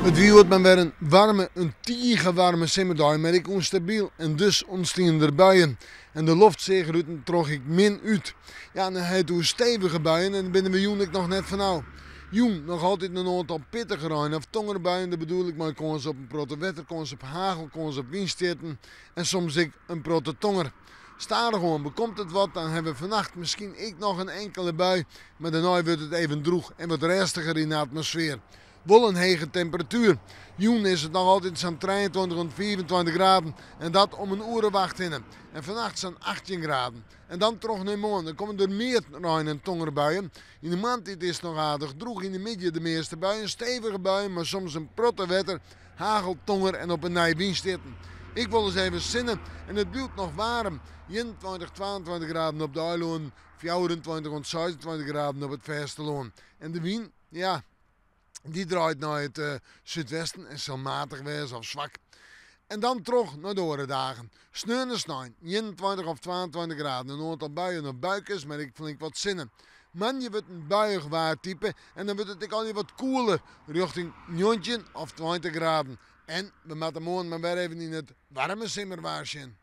It wie hjoed mar wer in waarme, in tige waarme simmerdei, mar ek ûnstabyl en dus ûntstiene der buien. En de loft seach der út en troch ek min út. Ja, en dan ha it oer stevige buien en dêr binne we jûn ek noch net fanôf. Jûn noch altyd in oantal pittige rein of tongerbuien, dêr bedoel ik mei kâns op in protte wetter, kâns op hagel, kâns op wynstjitten en soms ek in protte tonger. Stadichoan bekomt it wat, dan hawwe we fannacht miskien ek noch in inkele bui, mar dêrnei wurdt it even drûch en wat rêstiger yn de atmosfear. Wol in hege temperatuer. Jûn is it noch altyd sa'n 23 oant 25 graden en dat om in oere of acht hinne. En fannacht sa'n 18 graden. En dan troch nei moarn, dan komme der mear rein en tongerbuien. Yn de moarntiid is it noch aardich drûch, yn de middei de measte buien, stevige buien mei soms in protte wetter, hagel, tonger en op 'e nij wynstjitten. Ek wolris even sinne en it bliuwt noch waarm, 21, 22 graden op de eilannen, 24 oant 26 graden op it fêstelân. En de wyn, ja, dy draait nei it súdwesten en sil matich wêze of swak. En dan troch nei de oare dagen. Sneon en snein 21 of 22 graden, in oantal buien of buikes, mar ek flink wat sinne. Moandei wurdt in buiïch waartype en dan wurdt it ek alwer wat koeler, rjochting 19 of 20 graden. En we moatte moarn mar wer even yn it waarme simmerwaar sjen.